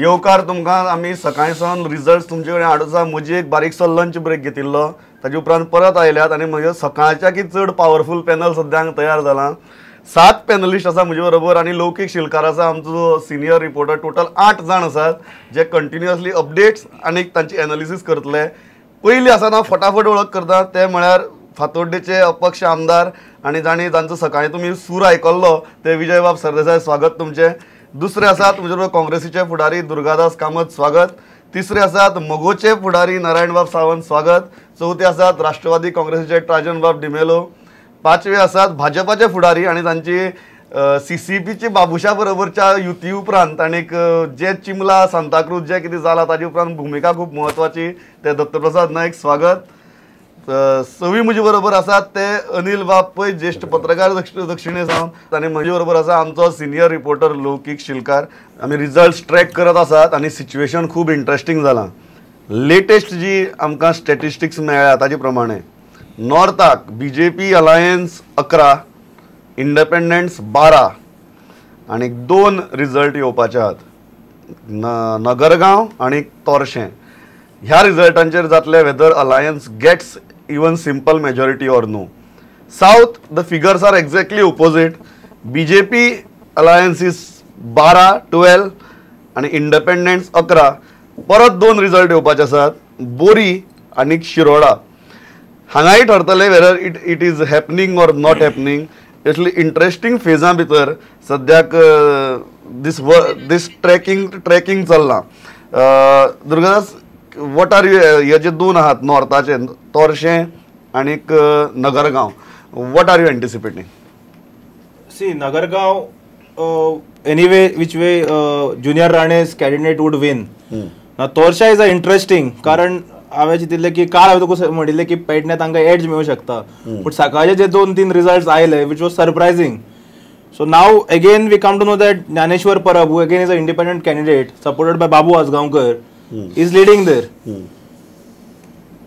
येवकार तुमकां. आमी सकाळी सावन रिजल्ट तुमचे कडेन हाडूं. म्हजी एक बारीकसो लंच ब्रेक घेतिल्लो, ताजे उपरांत परत आयल्यात आनी म्हजे सकाळच्या की चड पावरफूल पॅनल सद्याक तयार जालां. 7 पॅनलिस्ट आसा म्हजे बरोबर आनी लौकीक शिलकार आसा आमचो सिनियर रिपोर्टर. टोटल 8 जाण आसात जे कंटिन्युअसली अपडेट्स आनी तांची एनालिसीस करतले. पयलीं आसा ना फटाफट वळख करता ते म्हळ्यार फातोड्डेचे अपक्ष आमदार आनी जांणी तांचो सकाळी तुमी सूर आयकल्लो ते विजयबाब सरदेसाय, स्वागत तुमचें. दुसरे आसात तुमचे बरोबर काँग्रेसीचे फुडारी दुर्गादास कामत, स्वागत. तिसरे आसात मगोचे फुडारी नारायणबाब सावंत, स्वागत. चवथे आसात राष्ट्रवादी काँग्रेसीचे ट्राजनबाब डिमेलो. पांचवे आसात भाजपाचे फुडारी आनी तांची CCPची बाबुशा बरोबरच्या युती उपरांत आनीक जे चिमला सांताक्रूज जे कितें जालां ताजे उपरांत भुमिका खूब म्हत्वाची, ते दत्तप्रसाद नायक, स्वागत. सवी म्हजे बरोबर आसात ते अनिल बाब पै, ज्येष्ठ पत्रकार दक्षिणे सावन, आनी म्हजे बरोबर आसा आमचो सिनियर रिपोर्टर लौकीक शिलकार. आमी रिजल्ट्स ट्रॅक करत आसात आनी सिच्युएशन खूब इंट्रस्टींग जालां. लेटेस्ट जी आमकां स्टॅटिस्टिक्स मेळ्ळ्या ताजे प्रमाणे नॉर्थाक BJP alliance 11, independence 12 आनी 2 रिजल्ट येवपाचे आहात, नगरगांव आनी तोरशें. ह्या रिजल्टांचेर जातले whether alliance gets even simple majority or no. South the figures are exactly opposite. BJP alliance is 12 आनी इंडिपेंडन्स 11. परत 2 रिजल्ट येवपाचे आसात, बोरी आनी शिरोडा. हांगाय ठरतले whether it is happening or not happening. इतली इंट्रस्टींग फेजां भितर सद्याक दीस ट्रॅकिंग चल्लां. दुर्गादास, what are you, हे जे 2 आहात नॉर्थाचे, तोरशें आनीक Nagargao, what are you anticipating? See, Nagargao anyway which way Junior Rane's candidate would win. Torsha is a interesting, कारण हांवें चितिल्लें की काल हांवें तुका म्हणिल्लें की पेडणे तांकां एड्ज मेळूं शकता, बट सकाळचे जे 2-3 रिजल्ट्स आयले which was surprising. So now again we come to know that Dnyaneshwar Parab, who again is a independent candidate supported by Babu Ajgaonkar, is leading there.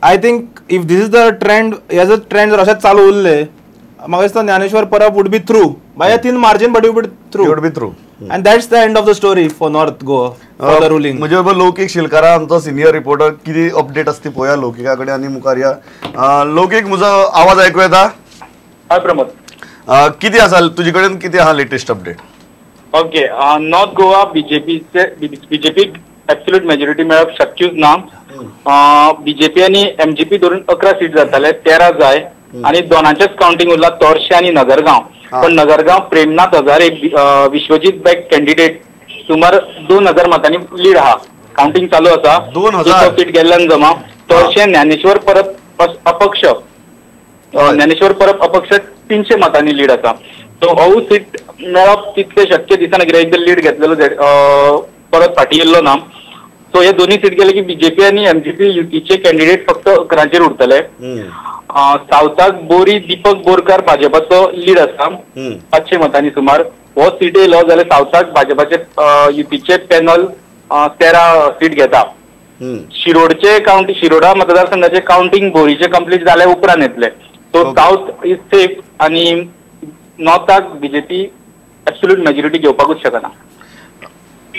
I think if this is the trend, as a trend जर अशेंच चालू उरले म्हाका दिसता Dnyaneshwar Parab would be through by a thin margin, but would be through. Would be through. And that's the end of the story for North Goa, for the ruling. म्हजे बरोबर लौकीक शिलकारा आमचो senior reporter, कितें update आसता ती पळोवया लौकिका कडेन आनी मुखार या. लौकीक, म्हजो आवाज आयकूं येता? हय प्रमोद, कितें आसा तुजे कडेन, कितें आहा latest update? Okay, North Goa बीजेपीक एब्सोल्यूट मेजॉरिटी मेळप शक्यूच ना. बीजेपी आनी एमजीपी धरून 11 सीट जाताले, 13 जाय आनी दोनांचेच कावंटींग उरला, तोरशें आनी नगरगांव. पण नगरगांव प्रेमनाथ हजारे विश्वजीत बॅक कॅन्डिडेट सुमार 2000 मतांनी लीड आहा. कावंटींग चालू आसा, 2000 सीट गेल्ल्यान जमा. तोरशें ज्ञानेश्वर परब अपक्ष, ज्ञानेश्वर परब अपक्ष 300 मतांनी लीड आसा. सो हो सीट मेळप तितलें शक्य दिसना, कित्याक एकदां लीड घेतलेलो परत फाटीं येयल्लो ना. सो हे दोन्ही सीट गेले की बीजेपी आनी एमजीपी युतीचे कॅन्डिडेट फक्त 11चेर उरतले. सावथाक बोरी दीपक बोरकार भाजपाचो लीड आसा 500 मतांनी सुमार. हो सीट येयलो जाल्यार सावथाक भाजपाचे युतीचे पॅनल 13 सीट घेता. शिरोडचे कावंट, शिरोडा मतदारसंघाचे कावंटींग बोरीचे कंप्लीट जाल्या उपरांत येतले. सो सावथ is safe आनी नॉर्थाक बीजेपी एब्सोल्यूट मेजॉरिटी घेवपाकूच शकना.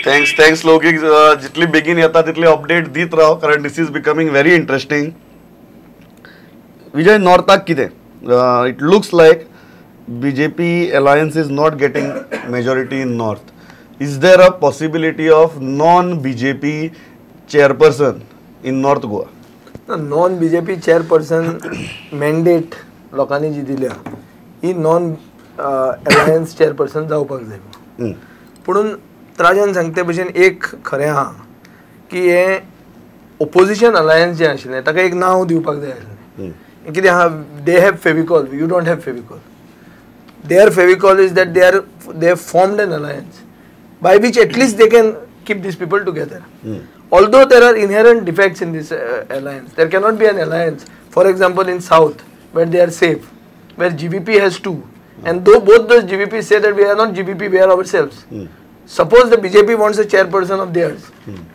Thanks thanks लौकीक, जितली बेगीन येता तितली अपडेट दीत राव, कारण this is becoming very interesting. Vijay, नॉर्थाक कितें? It looks like BJP alliance is not getting majority in north. Is there a possibility of non BJP chairperson in North Goa? Non BJP chairperson mandate लोकांनी जी दिल्या ही non alliance chairperson जावपाक जाय. पुणून त्राजान सांगते भशेन एक खरें आहा की हें ओपोजिशन अलायन्स जें आशिल्लें ताका एक नांव दिवपाक जाय आसलें. कितें आहा, they have Fevicol, you don't have Fevicol. Their Fevicol is that they have formed an alliance by which at least they can keep these people together. Although there are inherent defects in this alliance, there cannot be an alliance. For example, in South, where they are safe, where GVP has 2, and though both those GVPs say that we are not GVP, we are ourselves. Suppose the BJP wants a chairperson of theirs,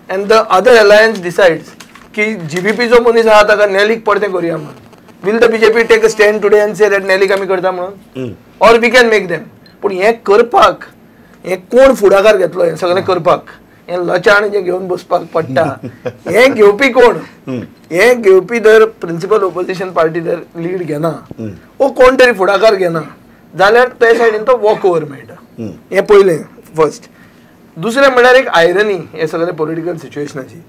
and the other alliance decides ki GVP जो मनीस आहा ताका नेलीक परतें करुया म्हणून. Will the BJP take a stand today and say that नेलीक आमी करता म्हणून? Or we can make them. पूण हें करपाक हें कोण फुडाकार घेतलो हें सगळें करपाक हें लचाण जें घेवन बसपाक पडटा हें घेवपी कोण? हें घेवपी जर प्रिंसिपल ओपोजिशन पार्टी जर लीड घेना वो कोण तरी फुडाकार घेना जाल्यार ते सायडीन तो वॉक ओवर मेळटा. हें पयलें फर्स्ट. दुसरें म्हणल्यार एक आयरनी हे सगळे पॉलिटिकल सिच्युएशनाची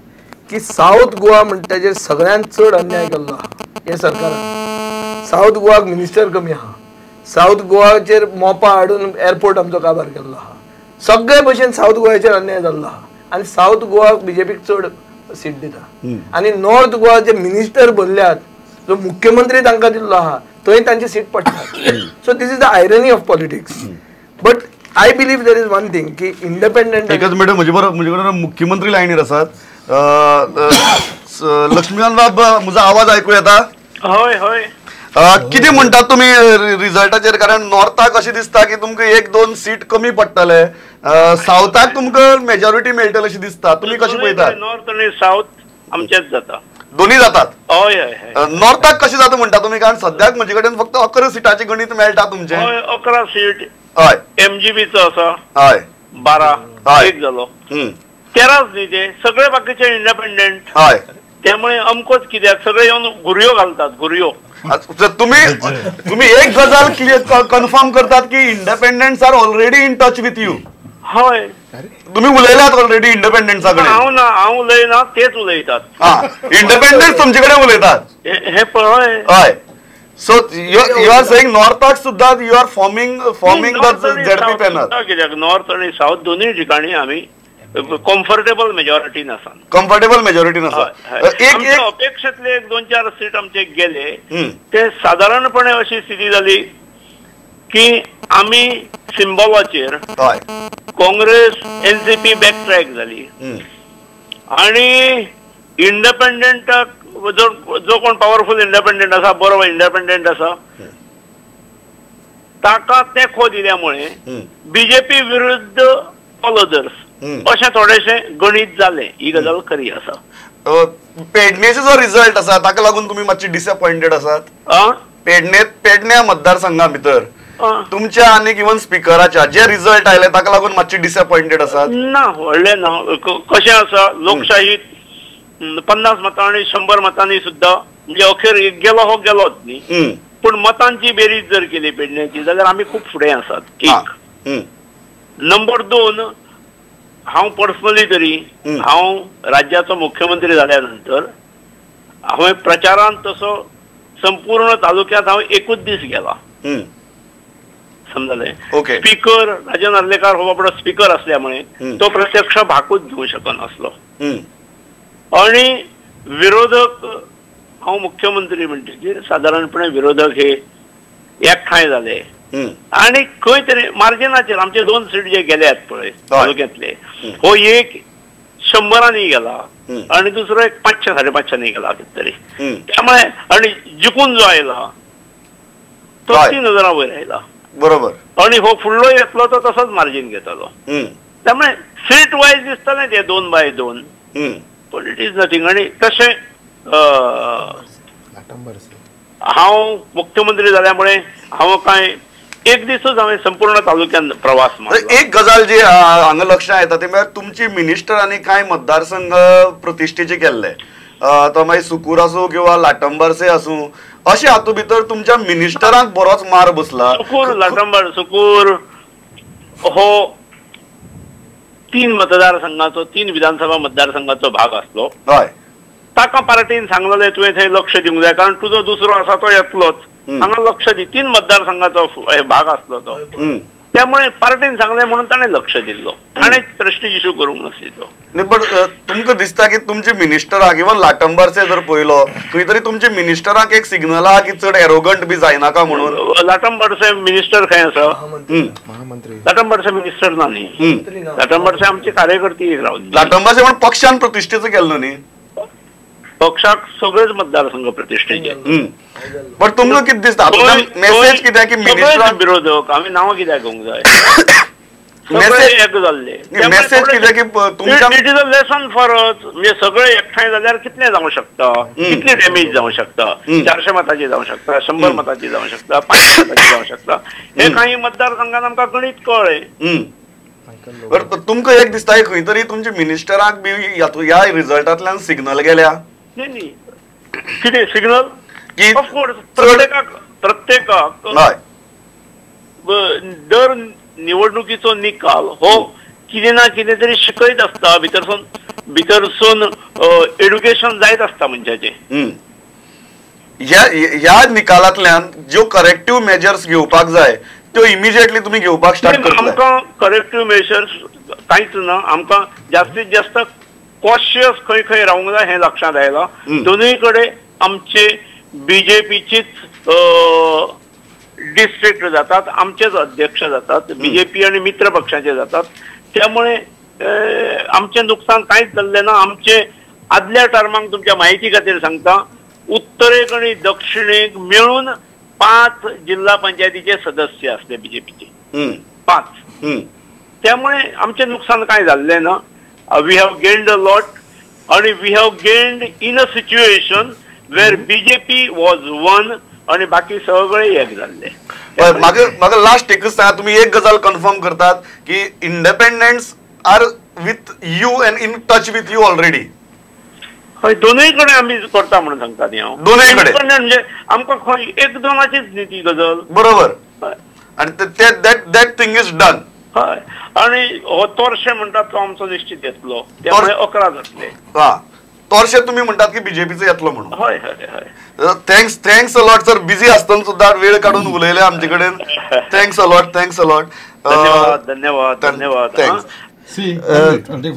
की सावथ गोवा म्हणटा ताचेर सगळ्यांत चड अन्याय केल्लो आहा हे सरकारान. सावथ गोवाक मिनिस्टर कमी आहा, सावथ गोवाचेर मोपा हाडून एअरपोर्ट आमचो काबार केल्लो आहा, सगळे भशेन सावथ गोवाचेर अन्याय जाल्लो आहा आनी सावथ गोवाक बीजेपीक चड सीट दिता आनी नॉर्थ गोवा जे मिनिस्टर भरल्यात जो मुख्यमंत्री तांकां दिल्लो आहा थंय तांची सीट पडटा. So this is the irony of politics. But I believe there is one thing की इंडिपेंडंट. एकच मिनट, म्हजे बरोबर मुख्यमंत्री लायनीर आसात. लक्ष्मीकांत बाब, म्हजो आवाज आयकू येता? हय हय. कितें म्हणटात तुमी रिजल्टाचेर? कारण नॉर्थाक अशें दिसता की तुमकां 1-2 सीट कमी पडटले, सावथाक तुमकां मेजॉरिटी मेळटले अशें दिसता. तुमी कशें पळयतात? नॉर्थ आनी सावथ आमचेच जाता, दोन्ही जातात. हय हय. नॉर्थाक कशें जाता म्हणटा तुमी? कारण सद्याक म्हजे कडेन फक्त 11 सिटाचें गणीत मेळटा तुमचें. हय, 11 सीट. हय. एमजीबीचो आसा. हय. 12. एक जालो. 13 न्ही ते सगळे बाकीचे इंडिपेंडंट. हय. त्यामुळे अमकोच कित्याक सगळे येवन घुरयो घालतात, घुरयो. तुम्ही तुम्ही एक गजाल क्लियर कन्फर्म करतात की independents are already in touch with you. हय. तुम्ही उलयलात ऑलरेडी इंडिपेंडंट्सा कडेन? हांव ना, हांव उलयना, तेच उलयतात. इंडिपेंडंट तुमचे कडेन उलयतात हे पळय. हय. सो you are saying नॉर्थाक सुद्धा you are forming the ZP panel. कित्याक नॉर्थ आनी सावथ दोन्ही ठिकाणी आमी कम्फर्टेबल मेजॉरिटी आसा. कम्फर्टेबल मेजॉरिटी आसा. एक अपेक्षेतले 1-2-4 सीट आमचे गेले ते साधारणपणे अशी स्थिती जाली की आमी सिम्बॉलाचेर काँग्रेस एनसीपी बॅकट्रॅक जाली आनी इंडिपेंडंटाक जो कोण पावरफूल इंडिपेंडंट आसा, बरो इंडिपेंडंट आसा, ताका तेंको दिल्यामुळे बीजेपी विरुद्ध ऑल अदर्स अशें थोडेशें गणीत जालें. ही गजाल खरी आसा. पेडणेचो जो रिजल्ट आसा ताका लागून तुमी मातशी डिसअपॉइंटेड आसात? पेडण्या मतदारसंघा भितर तुमच्या आनी इवन स्पिकराच्या जे रिजल्ट आयले ताका लागून मातशी डिसअपॉइंटेड आसात? ना, व्हडलें ना. कशें आसा, लोकशाहीत 50 मतां आनी 100 मतांनी सुद्दां म्हणजे अखेर गेलो हो गेलोच न्ही, पूण मतांची बेरीज जर केली पेडण्याची जाल्यार आमी खूब फुडें आसात. एक. नंबर 2, हांव पर्सनली तरी हांव राज्याचो मुख्यमंत्री जाल्या नंतर हांवें प्रचारान तसो संपूर्ण तालुक्यांत हांव एकूच दीस गेला. समजलें? स्पीकर राजन आर्लेकार हो बाबडो स्पीकर असल्यामुळे तो प्रत्यक्ष भागूच घेवंक शकनासलो आनी विरोधक हांव मुख्यमंत्री म्हणटकीर सादारणपणे विरोधक हे एकठांय जाले आनी खंय तरी मार्जिनाचेर आमचे 2 सीट जे गेल्यात पळय तालुक्यांतले, हो एक 100 गेला आनी दुसरो एक 500-550 गेला कितें तरी. त्यामुळे आनी जिखून जो आयला तो 3000 वयर आयला. बरोबर. आनी हो फुडलो येतलो तो तसोच मार्जीन घेतलो. त्यामुळे सीट वायज दिसतलें ते 2x2, पण it is nothing. आनी तशें हांव मुख्यमंत्री जाल्यामुळे हांव कांय एक दिसूच हांवें संपूर्ण तालुक्यान प्रवास मारलो. एक गजाल जी हांगा लक्षात येता ती म्हळ्यार तुमची मिनिस्टरांनी कांय मतदारसंघ प्रतिश्ठेचे केल्ले, तो मागीर सुकूर आसूं किंवा लाटंबारसे आसूं, अशें हातूंत भितर तुमच्या मिनिस्टरांक बरोच मार बसला. सुकूर, लाटंबार, सुकूर हो 3 मतदारसंघाचो, 3 विधानसभा मतदारसंघाचो भाग आसलो. हय. ताका पार्टीन सांगलें तुवें थंय लक्ष दिवंक जाय कारण तुजो दुसरो आसा तो येतलोच, हांगा लक्ष दी. 3 मतदारसंघाचो भाग आसलो तो, त्यामुळे पार्टीन सांगलें म्हणून ताणें लक्ष दिल्लो, ताणें प्रेस्टीज इशू करूंक नासली तो. पण तुमकां दिसता की तुमचे मिनिस्टराक इवन लाटंबारसे जर पळयलो खंय तरी तुमचे मिनिस्टराक एक सिग्नल आहा की चड एरोगंट बी जायनाका म्हणून. लाटंबारसे मिनिस्टर खंय आसा? लाटंबारसे मिनिस्टर ना न्ही, लाटंबारसे आमचे कार्यकर्ते एक रावन. लाटंबारसे पण पक्षान प्रतिश्ठेचो केल्लो न्ही? पक्षाक सगळेच मतदारसंघ प्रतिश्ठेचे. पण तुमकां कितें दिसता मेसेज कित्याक की मिनिस्टर विरोधक आमी नांवां कित्याक घेवंक जाय? एक जाल्ले मेसेज कित्याक की तुमच्या it is a lesson for us. म्हणजे सगळे एकठांय जाल्यार कितलें जावंक शकता, कितली डॅमेज जावंक शकता, 400 मताची जावंक शकता, 100 मताची जावंक शकता, 500 मताची जावंक शकता. हे काही मतदारसंघात आमकां गणीत कळ्ळें. बरं, तुमकां एक दिसता खंय तरी तुमच्या मिनिस्टराक बी ह्या रिजल्टांतल्यान सिग्नल गेल्या? न्ही, कितें सिग्नल? ऑफकोर्स प्रत्येकाक दर निवडणुकीचो निकाल हो कितें ना कितें तरी शिकयत आसता, भितरसून एड्युकेशन जायत आसता मनशाचें. ह्या निकालांतल्यान ज्यो करेक्टीव मेजर्स घेवपाक जाय त्यो इमिजिएटली तुमी घेवपाक स्टार्ट करतले? आमकां करेक्टीव मेजर्स कांयच ना, आमकां जास्तीत जास्त कॉशियस खंय खंय रावंक जाय हें लक्षांत आयलां. दोनूय कडेन आमचे बीजेपीचीच डिस्ट्रिक्ट जातात, आमचेच अध्यक्ष जातात, बीजेपी आनी मित्र पक्षाचे जातात, त्यामुळे आमचें नुकसान कांयच जाल्लें ना. आमचे आदल्या टर्माक तुमच्या म्हायती खातीर सांगता, उत्तरेक आनी दक्षिणेक मेळून 5 जिल्हा पंचायतीचे सदस्य आसले बीजेपीचे, 5. त्यामुळे आमचें नुकसान कांय जाल्लें ना. We have gained a lot आनी we have gained in a situation where BJP was one आनी बाकी सगळे एक जाल्ले. म्हाका लास्ट एकच सांगा, तुमी एक गजाल कन्फर्म करतात की independents are with you and in touch with you already? हय, दोनूय कडेन आमी करता म्हणून सांगता न्ही हांव. दोनूय कडेन म्हणजे आमकां खंय एक दोनाचीच न्ही ती गजाल. बरोबर, आनी that thing is done. हय, आनी हो तोरशे म्हणटात तो आमचो निश्चित येतलो, त्यामुळे 11 जातले. हा, तोरशे तुमी म्हणटात की बीजेपीचो येतलो म्हणून. हय हय हय. Thanks a lot sir, busy आसतना सुद्दां वेळ काडून उलयले आमचे कडेन. Thanks a lot, thanks a lot. धन्यवाद धन्यवाद धन्यवाद. Thanks.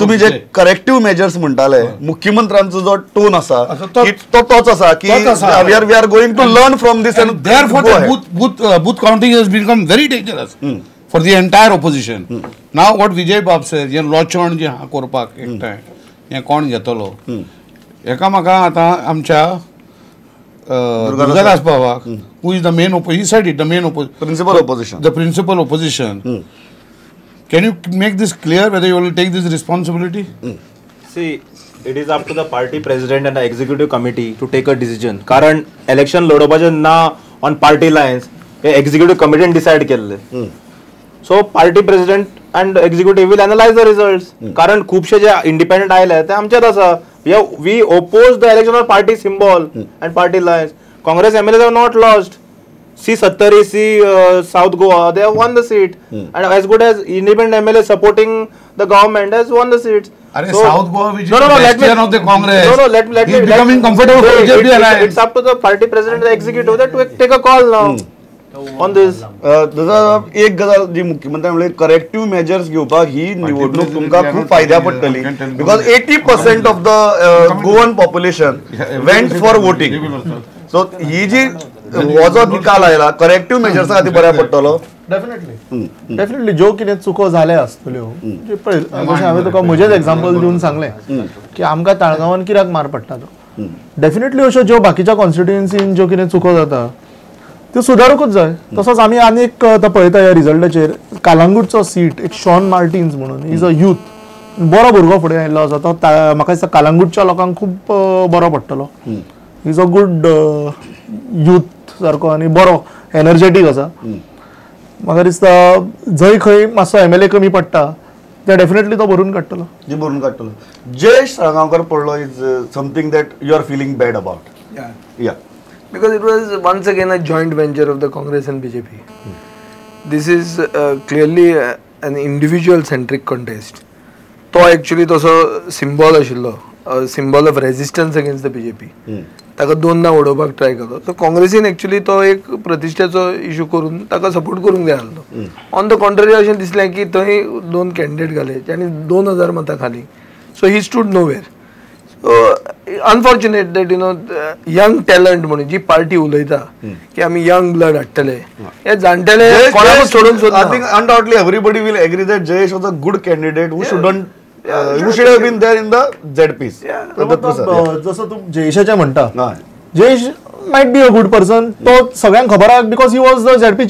तुम्ही जे करेक्टिव्ह मेजर्स म्हणटाले, मुख्यमंत्र्यांचो जो टोन आसा तो तोच आसा की we are going to learn from this, and therefore booth counting has become very dangerous for the entire opposition. Now what Vijay Bab said, हें लोचण जें आहा करपाक एकठांय, हें कोण घेतलो हेका म्हाका आतां आमच्या दुर्गादास बाबाक, who is the main he said it, the main principal opposition, the principal opposition. Can you make this clear whether you will take this responsibility? See, it is up to the party president and the executive committee to take a decision. कारण election लढोवपाचें ना on party lines hey executive committee decide केल्लें. So party president and executive will analyze the results. कारण खुबशे जे independent आयले ते आमचेच आसा. We oppose the election on party symbol and party lines. Congress MLAs have not lost. See Sattari, see South Goa, they have won the seat. And as good as independent MLA supporting the government has won the seats. Arey, so, South Goa, which is the bastion of the Congress. No, let me. He's becoming comfortable for BJP alliance. It's up to the party president and the executive that to take a call now on this. एक गजाल जी मुख्यमंत्री म्हणले, corrective measures घेवपाक ही निवडणूक तुमकां खूब फायद्या पडटली, because 80% of the Goan population went for voting. So ही जी हो जो निकाल आयला करेक्टिव्ह मेजर्सा खातीर बऱ्याक पडटलो. डेफिनेटली डेफिनेटली ज्यो कितें चुको जाल्या आसतल्यो, पळय जशें हांवें तुका म्हजेच एग्जाम्पल दिवन सांगलें की आमकां ताळगांवान कित्याक मार पडटा तो, डेफिनेटली अश्यो ज्यो बाकीच्या कॉन्स्टिट्युएन्सीन ज्यो कितें चुको जाता त्यो सुदारूंकूच जाय. तसोच आमी आनी एक आतां पळयता ह्या रिजल्टाचेर, कालांगूटचो सीट एक शॉन मार्टिन्स म्हणून is a youth, बरो भुरगो फुडें आयिल्लो आसा, तो म्हाका दिसता कालांगूटच्या लोकांक खूब बरो पडटलो. Is a good youth सारको आनी बरो एनर्जेटीक आसा. म्हाका दिसता जंय खंय मातसो एमएलए कमी पडटा ते डेफिनेटली तो भरून काडटलो. जी भरून काडटलो. जयेश साळगांवकर पडलो is something that you are feeling bad about. Yeah, because it was once again a joint venture of the Congress and BJP. This is clearly an individual centric contest. तो एक्चुअली तसो symbol आशिल्लो, symbol of resistance against the BJP. ताका दोनदा उडोवपाक try केलो. So काँग्रेसीन actually तो एक प्रतिश्ठेचो इशू करून ताका सपोर्ट करूंक जाय आसलो. ऑन the contrary अशें दिसलें की थंय 2 कॅन्डिडेट घाले आनी 2000 मतां खाली. So he stood nowhere. So unfortunate that you know young talent म्हणून जी पार्टी उलयता की आमी यंग ब्लड हाडटले, हे जाणटेले कोणाकूच सोडूंक सोदना. I think undoubtedly everybody will agree that Jayesh was a good candidate who shouldn't who should have been there in the ZPs. जसं तू जयेशाचे म्हणटा, Jayesh might be a good person, तो सगळ्यांक खबर आहा because he was the ZP